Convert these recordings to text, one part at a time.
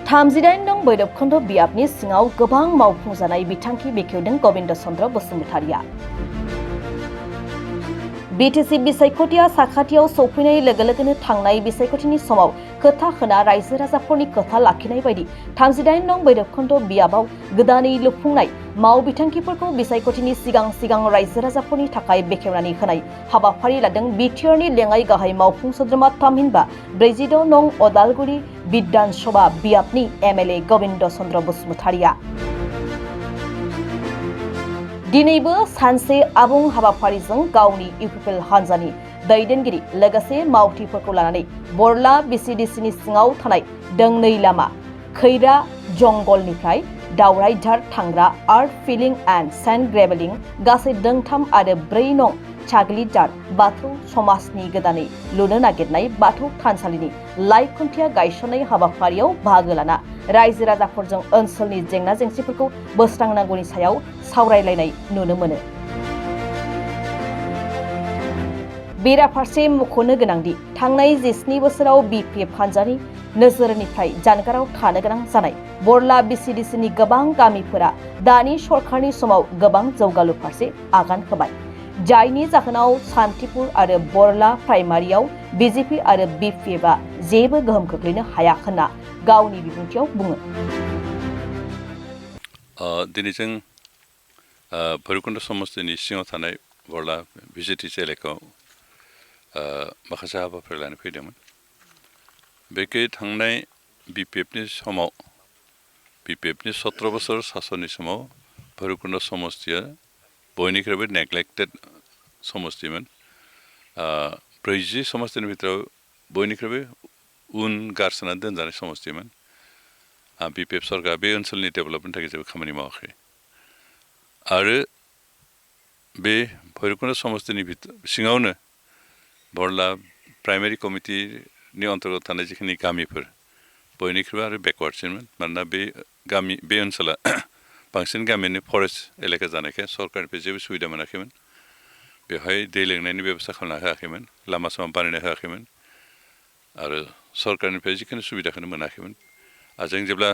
38 नं बैरबखुन्द बियाबनि सिङाव गोबां मावफुंजानाय बिथांखि बेखेवदों गबिन्द चन्द्र बसुमतारिया। बिटिसि बिसायख'थिया साखाथियाव सौफैनाय लोगो थांनाय बिसायख'थिनि समाव खोथा होना रायजो राजाफोरनि खोथा लाखिनाय बायदि 38 नं बैरबखुन्द बियाबाव गोदानै लुफुंनाय माव बिथांखिफोरखौ बिसायख'थिनि सिगां रायजो राजाफोरनि थाखाय बेखेवनानै होनाय हाबाफारि लादों बिटिआरनि लेङाइ गाहाय मावफुं सोद्रोमा थामहिनबा 46 नं अदालगुरि बिधान सभा बियाबनि एमएलए गबिन्द चन्द्र बसुमतारिया। दिनैबो सानसे आबुं हाबाफारिजों गावनि इउपिपिएल हान्जानि दैदेनगिरि लोगोसे मावथिफोरखौ लानानै बरला बिसिडिसिनि सिङाव थानाय दोंनै लामा खैरा जंगलनिफ्राय दावराइझार थांग्रा आर्ट फिलिं एन्ड सेन्ड ग्रेभेलिं गासै दोंथाम आरो 4 नं चाग्लिजार बाथौ समाजनि गोदानै लुनो नागिरनाय बाथौ थानसालिनि लाइ खुन्थिया गायसननाय हाबाफारियाव बाहागो लाना रायजो राजाफोरजों ओनसोलनि जेंना जेंसिफोरखौ बोस्रांनांगौनि सायाव सावरायलायनाय नुनो मोनो। बेराफारसे मख'नो गोनांदि थांनाय 17 बोसोराव बिपिएफ हान्जानि नोजोरनिफ्राय जानगाराव थानो गोनां जानाय बरला बिसिडिसिनि गोबां गामिफोरा दानि सरकारनि समाव गोबां जौगालु फारसे आगान होबाय, जायनि जाहोनाव सान्तिपुर आरो बरला प्राइमारियाव बिजेपि आरो बिपिएफआ जेबो गोहोम खोख्लैनो हाया होनना गावनि बिबुंथियाव बुङो। दिनै जों भैरबकुन्द समस्तिनि सिङाव थानाय बरला बिजिटिसि एलेकायाव माखासे हाबाफारि लानो फैदोंमोन। बेखौ थांनाय बिपिएफनि समाव बिपिएफनि 17 बोसोर सासननि समाव भैरबकुन्द समस्तिया बयनिख्रुइबो नेग्लेक्टेड समस्तिमोन। 40 समस्तिनि भितराव बयनिख्रुइबो उन गारसोना दोनजानाय समस्तिमोन। बिपिएफ सरकार बे ओनसोलनि डेभेलपमेन्टनि थाखाय जेबो खामानि मावाखै आरो बे भैरबकुन्द समस्तिनि सिङावनो बरला प्राइमारि कमिटिनि अन्तर्गत थानाय जिखिनि गामिफोर बयनिख्रुइबो आरो बेकवार्डसिनमोन। मानोना बे ओनसोला बांसिन गामियानो फरेस्ट एलेका जानायखाय सरकारनिफ्राय जेबो सुबिदा मोनाखैमोन। बेवहाय दै लोंनायनि बेबस्था खालामना होआखैमोन, लामा सामा बानायना होआखैमोन आरो सरकारनिफ्राय जिखुनु सुबिदाखौनो मोनाखैमोन। जों जेब्ला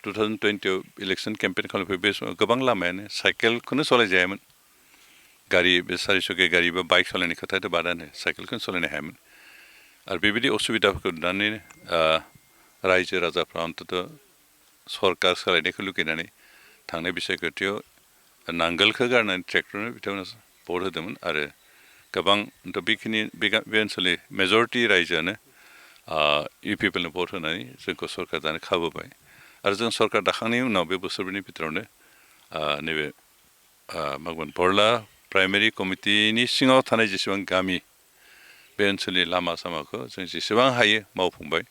2020 इलेक्सन केम्पेइन खालामफैयो बे समाव गोबां लामायानो साइकेलखौनो सालायजायामोन। गारि बे 4 चकिया गारि बा बाइक सालायनाय खोथाथ' बादानो साइकेलखौनो सालायनो हायामोन आरो बेबायदि असुबिदाफोरखौ नुनानै रायजो राजाफ्रा अन्तत सरकार सोलायनायखौ लुगैनानै थांनाय बिसायख'थियाव नांगोलखौ गारनानै ट्रेक्टरनो बिथांमोना भट होदोंमोन आरो गोबां बे ओनसोलनि मेजरिटि रायजोआनो इउपिपिएलनो भट होनानै जोंखौ सरकार दानो खाबु होबाय आरो जों सरकार दाखांनायनि उनाव बे बोसोरनि भितरावनो नैबे बरला प्राइमारि कमिटिनि सिङाव थानाय जेसेबां गामि बे ओनसोलनि लामा सामाखौ जों जेसेबां हायो मावफुंबाय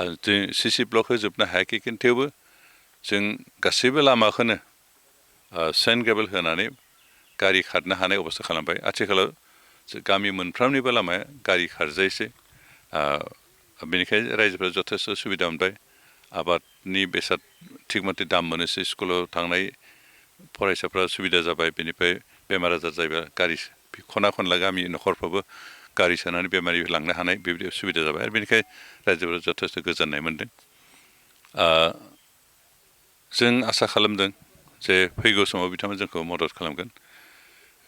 आरो जों सिसि ब्लक होजोबनो हायाखै थेवबो जों गासैबो लामाखौनो सेन्ड ग्रेभेल होनानै गारि खारनो हानाय अबस्था खालामबाय। आथिखालाव गामि मोनफ्रोमनिबो लामाया गारि खारजायोसै। बेनिखायनो रायजोफ्रा जथेस्थ' सुबिदा मोनबाय। आबादनि बेसाद थिग मथे दाम मोनोसै, स्कुलाव थांनाय फरायसाफ्रा सुबिदा जाबाय। बेनिफ्राय बेमार आजार जायोबा गारि खना खनला गामि न'खरफ्रावबो गारि सोनानै बेमारि लांनो हानाय बेबायदि सुबिदा जाबाय आरो बेनिखायनो रायजोफोरा जथेस्थ' गोजोननाय मोन्दों। जों आसा खालामदों जे फैगौ समाव बिथांमोना जोंखौ मदद खालामगोन,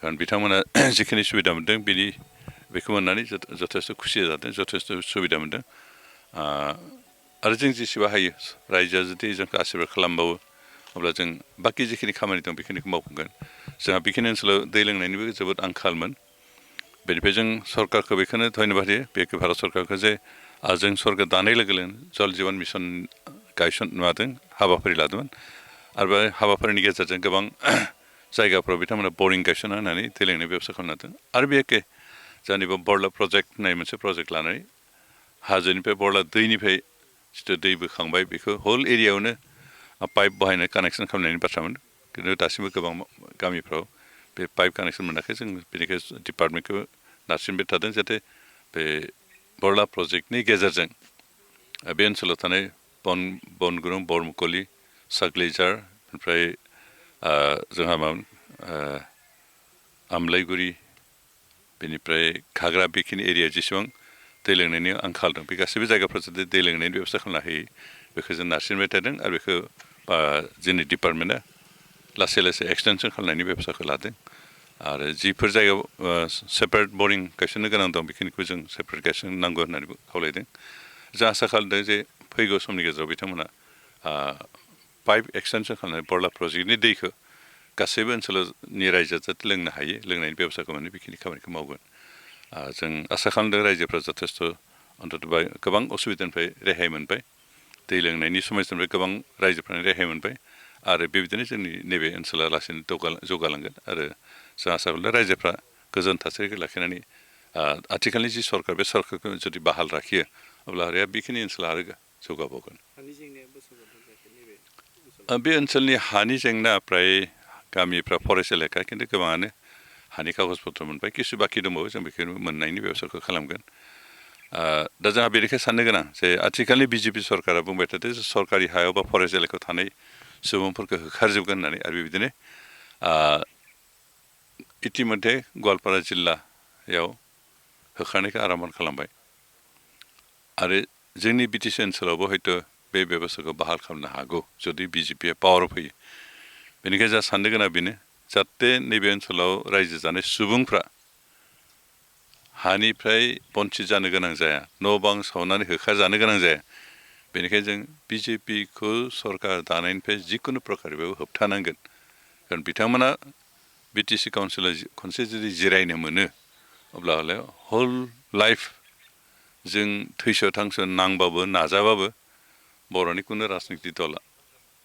खारन बिथांमोना जिखिनि सुबिदा मोन्दों बेखौ मोननानै जथेस्थ' खुसि जादों, जथेस्थ' सुबिदा मोन्दों आरो जों जेसेबां हायो रायजोआ जुदि जोंखौ आसिरबाद खालामबावो अब्ला जों बाखि जिखिनि खामानि दं बेखिनिखौ मावफुंगोन। जोंहा बेखिनि ओनसोलाव दै लोंनायनिबो जोबोद आंखालमोन। बेनिफ्राय जों सरकारखौ बेखौनो धन्यबाद होयो, बे भारत सरकारखौ जे जों सरकार दानाय लोगो लोगोनो जल जीवन मिसन माबादों, हाबाफारि लादोंमोन आरो बे हाबाफारिनि गेजेरजों गोबां जायगाफ्राव बिथांमोना बरिं गायसनना होनानै दै लोंनायनि बेबस्था खालामना होदों आरो बे एखे जोंनिबो बरला प्रजेक्ट होननाय मोनसे प्रजेक्ट लानानै हाजोनिफ्राय बरला दैनिफ्राय जिथु दै बोखांबाय बेखौ हल एरियायावनो पाइप बाहायनाय कानेक्सन खालामनायनि बाथ्रामोन, खिन्थु दासिमबो गोबां गामिफ्राव बे पाइप कानेक्सन मोनाखै। जों बेनिखायनो डिपार्टमेन्टखौ नारसिनबाय थादों जाहाथे बे बरला प्रजेक्टनि गेजेरजों बे ओनसोलाव थानाय बनगुरुं, बरमुकलि, साग्लिजार, ओमफ्राय जोंहा आमलाइगुरि, बेनिफ्राय घाग्रा बेखिनि एरिया जेसेबां दै लोंनायनि आंखाल दं बे गासैबो जायगाफ्राव जुदि दै लोंनायनि बेबस्था खालामना होयो बेखौ जों नारसिनबाय थादों आरो बेखौ जोंनि डिपार्टमेन्टआ लासै लासै एक्सटेनसन खालामनायनि बेबस्थाखौ लादों आरो जिफोर जायगायाव सेपारेट बरिं गायसननो गोनां दं बेखिनिखौ जों सेपारेट गायसननांगौ होननानै खावलायदों जों आसा खालामदों जे फैगौ समनि गेजेराव बिथांमोना पाइप एक्सटेनसन खालामनाय बरला प्रजेक्टनि दैखौ गासैबो ओनसोलनि रायजोआ जाहाथे लोंनो हायो लोंनायनि बेबस्थाखौ माने बेखिनि खामानिखौ मावगोन जों आसा खालामदों रायजोफ्रा जथेस्थ' अन्ततबा गोबां असुबिदानिफ्राय रेहाय मोनबाय दै लोंनायनि समस्यानिफ्राय गोबां रायजोफ्रानो रेहाय मोनबाय आरो बेबायदिनो जोंनि नैबे ओनसोला लासैनो जौगालांगोन आरो जों आसा खालामदों रायजोफ्रा गोजोन थासारिखौ लाखिनानै आथिखालनि जि सरकार बे सरकारखौ जुदि बाहाल लाखियो अब्ला बेखिनि ओनसोला आरो जौगाबावगोन बे ओनसोलनि हानि जेंना फ्राय गामिफ्रा फरेस्ट एलेखा खिन्थु गोबाङानो हानि कागज पत्र मोनबाय किसु बाखि दंबावो जों बेखौ मोननायनि बेबस्थाखौ खालामगोन दा जोंहा बेनिखायनो साननो गोनां जे आथिखालनि बिजेपि सरकारा बुंबाय थादों जे सरकारि हायाव बा फरेस्ट एलेकायाव थानाय सुबुंफोरखौ होखारजोबगोन होननानै आरो बेबायदिनो इतिमध्ये गवालपारा जिल्लायाव होखारनायखौ आराम्भ खालामबाय आरो जोंनि बिटिसि ओनसोलावबो हयथ' बे बेबस्थाखौ बाहाल खालामनो हागौ जुदि बिजेपिया पावाराव फैयो बेनिखायनो जोंहा साननो गोनां बेनो जाहाथे नैबे ओनसोलाव रायजो जानाय सुबुंफ्रा हानिफ्राय बन्चित जानो गोनां जाया न' बां सावनानै होखारजानो गोनां जाया बेनिखायनो जों बिजेपिखौ सरकार दानायनिफ्राय जिखुनु प्रकारै बेयाव होबथानांगोन खारन बिथांमोना बिटिसि काउन्सिलाव खनसे जुदि जिरायनो मोनो अब्ला हल लाइफ जों थैस' थांस' नांबाबो नाजाबाबो बर'नि कुनु राजनिति दल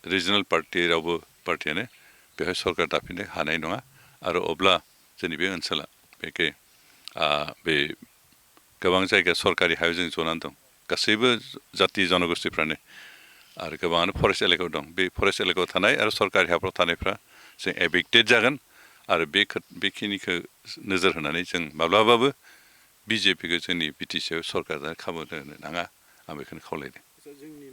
रिजनेल पार्टि रावबो पार्टियानो बेवहाय सरकार दाफिननो हानाय नङा आरो अब्ला जोंनि बे ओनसोला बेखे बे गोबां जायगा सरकारि हायाव जों जनानै दं गासैबो जाथि जनगोष्ठीफ्रानो आरो गोबाङानो फरेस्ट एलेकायाव दं बे फरेस्ट एलेकायाव थानाय आरो सरकारि हाफ्राव थानायफ्रा जों एभिक्टेड जागोन आरो बेखिनिखौ नोजोर होनानै जों माब्लाबाबो बिजेपिखौ जोंनि बिटिसिआव सरकार खाबु होनो नाङा आं बेखौनो खावलायदों